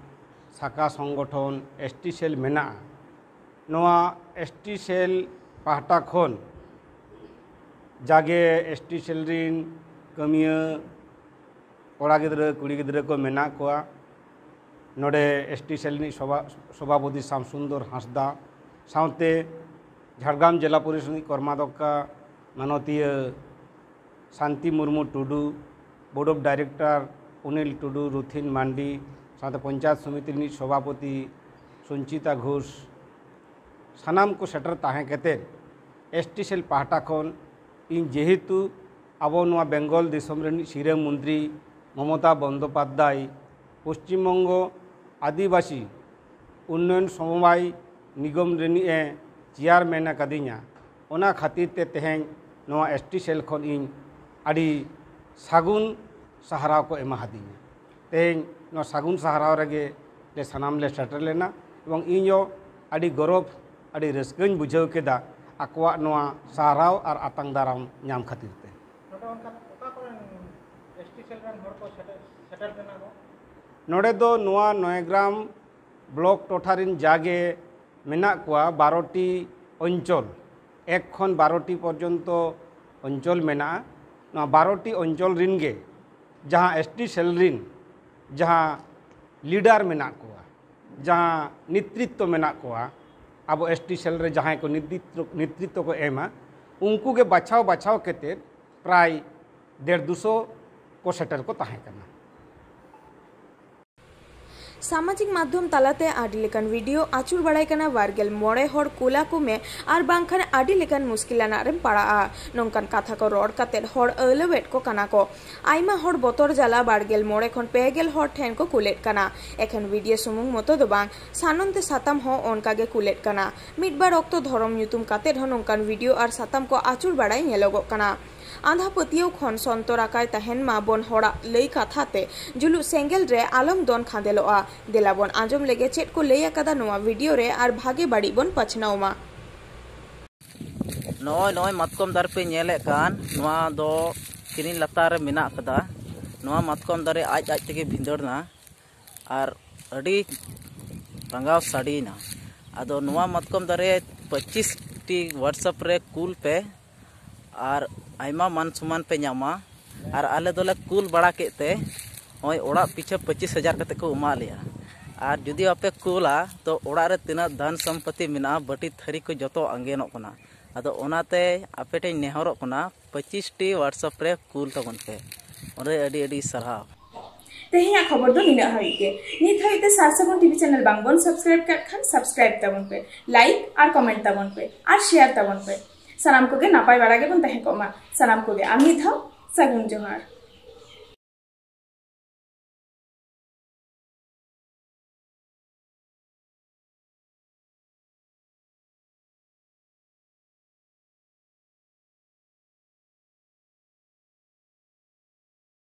ᱥᱟᱠᱷᱟ ᱥᱚᱝᱜᱚᱴᱷᱚᱱ ᱮᱥ ᱴᱤ ᱥᱮᱞ ᱢᱮᱱᱟᱜᱼᱟ, ᱱᱚᱣᱟ ᱮᱥ ᱴᱤ ᱥᱮᱞ ᱯᱟᱦᱴᱟ ᱠᱷᱚᱱ ᱡᱟᱜᱮ ᱮᱥ ᱴᱤ ᱥᱮᱞ ᱨᱤᱱ ᱠᱟᱹᱢᱤᱭᱟᱹ ᱠᱚᱲᱟ ᱜᱤᱫᱽᱨᱟᱹ, ᱠᱩᱲᱤ ᱜᱤᱫᱽᱨᱟᱹ ᱠᱚ ᱢᱮᱱᱟᱜ ᱠᱚᱣᱟ᱾ ᱱᱚᱰᱮ ᱮᱥ ᱴᱤ ᱥᱮᱞ ᱨᱤᱱᱤᱡ ᱥᱚᱵᱷᱟ-, ᱥᱚᱵᱷᱟᱯᱚᱛᱤ ᱥᱟᱢᱥᱩᱱᱫᱚᱨ ᱦᱟᱸᱥᱫᱟ ᱥᱟᱶᱛᱮ ᱡᱷᱟᱲᱜᱨᱟᱢ ᱡᱮᱞᱟ ᱯᱚᱨᱤᱥᱚᱫ ᱨᱤᱱᱤᱡ ᱠᱚᱨᱢᱟᱫᱷᱚᱠᱠᱷᱟ ᱢᱟᱱᱚᱛᱤᱭᱟᱹ ᱥᱟᱱᱛᱤ ᱢᱩᱨᱢᱩ ᱴᱩᱰᱩ, ᱵᱳᱨᱰ ᱚᱯᱷ ᱰᱟᱭᱨᱮᱠᱴᱚᱨ ᱚᱱᱤᱞ ᱴᱩᱰᱩ, ᱨᱩᱛᱷᱤᱱ ᱢᱟᱱᱰᱤ, ᱥᱟᱶᱛᱮ ᱯᱚᱧᱪᱟᱭᱮᱛ ᱥᱚᱢᱤᱛᱤ ᱨᱤᱱᱤᱡ ᱥᱚᱵᱷᱟᱯᱚᱛᱤ ᱥᱚᱧᱪᱤᱛᱟ ᱜᱷᱳᱥ, ᱥᱟᱱᱟᱢ ᱠᱚ ᱥᱮᱴᱮᱨ ᱛᱟᱦᱮᱸ ᱠᱟᱛᱮᱫ ᱮᱥ ᱴᱤ ᱥᱮᱞ ᱯᱟᱦᱴᱟ ᱠᱷᱚᱱ ᱤᱧ ᱡᱮᱦᱮᱛᱩ ᱟᱵᱚ ᱱᱚᱣᱟ ᱵᱮᱝᱜᱚᱞ ᱫᱤᱥᱚᱢ ᱨᱤᱱᱤᱡ ᱥᱤᱨᱟᱹ ᱢᱚᱱᱛᱨᱤ ᱢᱚᱢᱚᱛᱟ ᱵᱚᱱᱫᱳᱯᱟᱫᱽᱫᱷᱟᱭ ᱯᱚᱥᱪᱤᱢ ᱵᱚᱝᱜᱚ ᱟᱹᱫᱤᱵᱟᱹᱥᱤ ᱩᱱᱱᱚᱭᱚᱱ ᱥᱚᱢᱚᱵᱟᱭ ᱱᱤᱜᱚᱢ ᱨᱤᱱᱤᱡ ᱮ ᱪᱮᱭᱟᱨᱢᱮᱱ ᱟᱠᱟᱫᱤᱧᱟ, ᱚᱱᱟ ᱠᱷᱟᱹᱛᱤᱨ ᱛᱮ ᱛᱮᱦᱮᱧ ᱱᱚᱣᱟ ᱮᱥ ᱴᱤ ᱥᱮᱞ ᱠᱷᱚᱱ ᱤᱧ ᱟᱹᱰᱤ ᱥᱟᱹᱜᱩᱱ ᱥᱟᱨᱦᱟᱣ ᱠᱚ ᱮᱢᱟ ᱦᱟᱫᱤᱧᱟ᱾ ᱛᱮᱦᱮᱧ ᱱᱚᱣᱟ ᱥᱟᱹᱜᱩᱱ ᱥᱟᱨᱦᱟᱣ ᱨᱮᱜᱮ ᱞᱮ ᱥᱟᱱᱟᱢ ᱞᱮ ᱥᱮᱴᱮᱨ ᱞᱮᱱᱟ ᱮᱵᱚᱝ ᱤᱧ ᱦᱚᱸ ᱟᱹᱰᱤ ᱜᱚᱨᱚᱵᱽ, ᱟᱹᱰᱤ ᱨᱟᱹᱥᱠᱟᱹᱧ ᱵᱩᱡᱷᱟᱹᱣ ᱠᱮᱫᱟ ᱟᱠᱚᱣᱟᱜ ᱱᱚᱣᱟ ᱥᱟᱨᱦᱟᱣ ᱟᱨ ᱟᱛᱟᱝ ᱫᱟᱨᱟᱢ ᱧᱟᱢ ᱠᱷᱟᱹᱛᱤᱨ ᱛᱮ᱾ ᱱᱚᱰᱮ ᱚᱱᱠᱟ ᱚᱠᱟ ᱠᱚᱨᱮᱱ ᱮᱥ ᱴᱤ ᱥᱮᱞ ᱨᱮᱱ ᱦᱚᱲ ᱠᱚ ᱥᱮᱴᱮᱨ, ᱥᱮᱴᱮᱨ ᱞᱮᱱᱟ ᱠᱚ? ᱱᱚᱰᱮ ᱫᱚ ᱱᱚᱣᱟ ᱱᱚᱭᱜᱨᱟᱢ ᱵᱞᱚᱠ ᱴᱚᱴᱷᱟ ᱨᱤᱱ ᱡᱟᱜᱮ ᱢᱮᱱᱟᱜ ᱠᱚᱣᱟ ᱵᱟᱨᱚ ᱴᱤ ᱚᱧᱪᱚᱞ, ᱮᱠ ᱠᱷᱚᱱ ᱵᱟᱨᱚ ᱴᱤ ᱯᱚᱨᱡᱚᱱᱛᱚ ᱚᱧᱪᱚᱞ ᱢᱮᱱᱟᱜᱼᱟ᱾ ᱱᱚᱣᱟ ᱵᱟᱨᱚ ᱴᱤ ᱚᱧᱪᱚᱞ ᱨᱤᱱ ᱜᱮ ᱡᱟᱦᱟᱸ ᱮᱥ ᱴᱤ ᱥᱮᱞ ᱨᱤᱱ ᱡᱟᱦᱟᱸ ᱞᱤᱰᱟᱨ ᱢᱮᱱᱟᱜ ᱠᱚᱣᱟ, ᱡᱟᱦᱟᱸ ᱱᱮᱛᱨᱤᱛᱛᱚ ᱢᱮᱱᱟᱜ ᱠᱚᱣᱟ, ᱟᱵᱚ ᱮᱥ ᱴᱤ ᱥᱮᱞ ᱨᱮ ᱡᱟᱦᱟᱸᱭ ᱠᱚ ᱱᱮᱛᱨᱤᱛᱛᱚ, ᱱᱮᱛᱨᱤᱛᱛᱚ ᱠᱚ ᱮᱢᱟ, ᱩᱱᱠᱩ ᱜᱮ ᱵᱟᱪᱷᱟᱣ ᱵᱟᱪᱷᱟᱣ ᱠᱟᱛᱮᱫ ᱯᱨᱟᱭ ᱰᱮᱲ ᱫᱩᱥᱚ ᱠᱚ ᱥᱮᱴᱮᱨ ᱠᱚ ᱛᱟᱦᱮᱸ ᱠᱟᱱᱟ᱾ ᱥᱟᱢᱟᱡᱤᱠ ᱢᱟᱫᱽᱫᱷᱚᱢ ᱛᱟᱞᱟᱛᱮ ᱟᱹᱰᱤ ᱞᱮᱠᱟᱱ ᱵᱷᱤᱰᱤᱭᱳ ᱟᱹᱪᱩᱨ ᱵᱟᱲᱟᱭ ᱠᱟᱱᱟ, ᱵᱟᱨᱜᱮᱞ ᱢᱚᱬᱮ ᱦᱚᱲ ᱠᱩᱞᱟ ᱠᱚ ᱢᱮ ᱟᱨ ᱵᱟᱝᱠᱷᱟᱱ ᱟᱹᱰᱤ ᱞᱮᱠᱟᱱ ᱢᱩᱥᱠᱤᱞ ᱟᱱᱟᱜ ᱨᱮᱢ ᱯᱟᱲᱟᱜᱼᱟ᱾ ᱱᱚᱝᱠᱟᱱ ᱠᱟᱛᱷᱟ ᱠᱚ ᱨᱚᱲ ᱠᱟᱛᱮᱫ ᱦᱚᱲ ᱟᱹᱣᱞᱟᱹᱣᱮᱫ ᱠᱚ ᱠᱟᱱᱟ ᱠᱚ᱾ ᱟᱭᱢᱟ ᱦᱚᱲ ᱵᱚᱛᱚᱨ ᱡᱟᱞᱟ ᱵᱟᱨᱜᱮᱞ ᱢᱚᱬᱮ ᱠᱷᱚᱱ ᱯᱮ ᱜᱮᱞ ᱦᱚᱲ ᱴᱷᱮᱱ ᱠᱚ ᱠᱩᱞᱮᱫ ᱠᱟᱱᱟ᱾ ᱮᱠᱷᱮᱱ ᱵᱷᱤᱰᱤᱭᱳ ᱥᱩᱢᱩᱝ ᱢᱚᱛᱚ ᱫᱚ ᱵᱟᱝ, ᱥᱟᱱᱚᱱ ᱛᱮ ᱥᱟᱛᱟᱢ ᱦᱚᱸ ᱚᱱᱠᱟ ᱜᱮ ᱠᱩᱞᱮᱫ ᱠᱟᱱᱟ᱾ ᱢᱤᱫ ᱵᱟᱨ ᱚᱠᱛᱚ ᱫᱷᱚᱨᱚᱢ ᱧᱩᱛᱩᱢ ᱠᱟᱛᱮᱫ ᱦᱚᱸ ᱱᱚᱝᱠᱟᱱ ᱵᱷᱤᱰᱤᱭᱳ ᱟᱨ ᱥᱟᱛᱟᱢ ᱠᱚ ᱟᱹᱪᱩᱨ ᱵᱟᱲᱟᱭ ᱧᱮᱞᱚᱜᱚᱜ ᱠᱟᱱᱟ᱾ ᱟᱸᱫᱷᱟ ᱯᱟᱹᱛᱭᱟᱹᱣ ᱠᱷᱚᱱ ᱥᱚᱱᱛᱚᱨ ᱟᱠᱟᱭ ᱛᱟᱦᱮᱱ ᱢᱟ ᱵᱚᱱ, ᱦᱚᱲᱟᱜ ᱞᱟᱹᱭ ᱠᱟᱛᱷᱟ ᱛᱮ ᱡᱩᱞᱩᱜ ᱥᱮᱸᱜᱮᱞ ᱨᱮ ᱟᱞᱚᱢ ᱫᱚᱱ ᱠᱷᱟᱸᱫᱮᱞᱚᱜᱼᱟ᱾ ᱫᱮᱞᱟ ᱵᱚᱱ ᱟᱸᱡᱚᱢ ᱞᱮᱜᱮ ᱪᱮᱫ ᱠᱚ ᱞᱟᱹᱭ ᱟᱠᱟᱫᱟ ᱱᱚᱣᱟ ᱵᱷᱤᱰᱤᱭᱳ ᱨᱮ ᱟᱨ ᱵᱷᱟᱜᱮ ᱵᱟᱹᱲᱤᱡ ᱵᱚᱱ ᱯᱟᱪᱷᱱᱟᱣ ᱢᱟ᱾ ᱱᱚᱜᱼᱚᱭ, ᱱᱚᱜᱼᱚᱭ ᱢᱟᱛᱠᱚᱢ ᱫᱟᱨᱮ ᱯᱮ ᱧᱮᱞᱮᱫ ᱠᱟᱱ, ᱱᱚᱣᱟ ᱫᱚ ᱠᱤᱨᱤᱧ ᱞᱟᱛᱟᱨ ᱨᱮ ᱢᱮᱱᱟᱜ ᱟᱠᱟᱫᱟ᱾ ᱱᱚᱣᱟ ᱢᱟᱛᱠᱚᱢ ᱫᱟᱨᱮ ᱟᱡ ᱟᱡ ᱛᱮᱜᱮ ᱵᱷᱤᱸᱫᱟᱹᱲ ᱮᱱᱟ ᱟᱨ ᱟᱹᱰᱤ ᱨᱟᱸᱜᱟᱣ ᱥᱟᱰᱮᱭᱮᱱᱟ᱾ ᱟᱫᱚ ᱱᱚᱣᱟ ᱢᱟᱛᱠᱚᱢ ᱫᱟᱨᱮ ᱯᱚᱸᱪᱤᱥ ᱴᱤ WhatsApp ᱨᱮ ᱠᱩᱞ ᱯᱮ ᱟᱨ ᱟᱭᱢᱟ ᱢᱟᱱ ᱥᱚᱱᱢᱟᱱ ᱯᱮ ᱧᱟᱢᱟ᱾ ᱟᱨ ᱟᱞᱮ ᱫᱚᱞᱮ ᱠᱩᱞ ᱵᱟᱲᱟ ᱠᱮᱫ ᱛᱮ ᱱᱚᱜᱼᱚᱭ ᱚᱲᱟᱜ ᱯᱤᱪᱷᱟᱹ ᱯᱚᱸᱪᱤᱥ ᱦᱟᱡᱟᱨ ᱠᱟᱛᱮ ᱠᱚ ᱮᱢᱟ ᱞᱮᱭᱟ᱾ ᱟᱨ ᱡᱩᱫᱤ ᱟᱯᱮ ᱠᱩᱞᱟ ᱛᱚ ᱚᱲᱟᱜ ᱨᱮ ᱛᱤᱱᱟᱹᱜ ᱫᱷᱚᱱ ᱥᱚᱢᱯᱚᱛᱤ ᱢᱮᱱᱟᱜᱼᱟ, ᱵᱟᱹᱴᱤ ᱛᱷᱟᱹᱨᱤ ᱠᱚ ᱡᱚᱛᱚ ᱟᱸᱜᱮᱱᱚᱜ ᱠᱟᱱᱟ᱾ ᱟᱫᱚ ᱚᱱᱟᱛᱮ ᱟᱯᱮ ᱴᱷᱮᱱ ᱱᱮᱦᱚᱨᱚᱜ ᱠᱟᱱᱟ, ᱯᱚᱸᱪᱤᱥ ᱴᱤ WhatsApp ᱨᱮ ᱠᱩᱞ ᱛᱟᱵᱚᱱ ᱯᱮ᱾ ᱚᱸᱰᱮ ᱟᱹᱰᱤ ᱟᱹᱰᱤ ᱥᱟᱨᱦᱟᱣ᱾ ᱛᱮᱦᱮᱧᱟᱜ ᱠᱷᱚᱵᱚᱨ ᱫᱚ ᱱᱤᱱᱟᱹᱜ ᱦᱟᱹᱵᱤᱡ ᱜᱮ᱾ ᱱᱤᱛ ᱦᱟᱹᱵᱤᱡ ᱛᱮ ᱥᱟᱨ ᱥᱟᱹᱜᱩᱱ ᱴᱤᱵᱷᱤ ᱪᱮᱱᱮᱞ ᱵᱟᱝᱵᱚᱱ ᱥᱟᱵᱥᱠᱨᱟᱭᱤᱵ ᱠᱟᱜ ᱠᱷᱟᱱ ᱥᱟᱵᱥᱠᱨᱟᱭᱤᱵ ᱛᱟᱵᱚᱱ ᱯᱮ, ᱞᱟᱭᱤᱠ ᱟᱨ ᱠᱚᱢᱮᱱᱴ ᱛᱟᱵᱚᱱ ᱯᱮ, ᱟᱨ ᱥᱮᱭᱟᱨ ᱛᱟᱵᱚᱱ ᱯᱮ᱾ ᱥᱟᱱᱟᱢ ᱠᱚᱜᱮ ᱱᱟᱯᱟᱭ ᱵᱟᱲᱟ ᱜᱮᱵᱚᱱ ᱛᱟᱦᱮᱸ ᱠᱚᱜ ᱢᱟ᱾ ᱥᱟᱱᱟᱢ ᱠᱚᱜᱮ ᱟᱨ ᱢᱤᱫ ᱫᱷᱟᱣ ᱥᱟᱹᱜᱩᱱ ᱡᱚᱦᱟᱨ᱾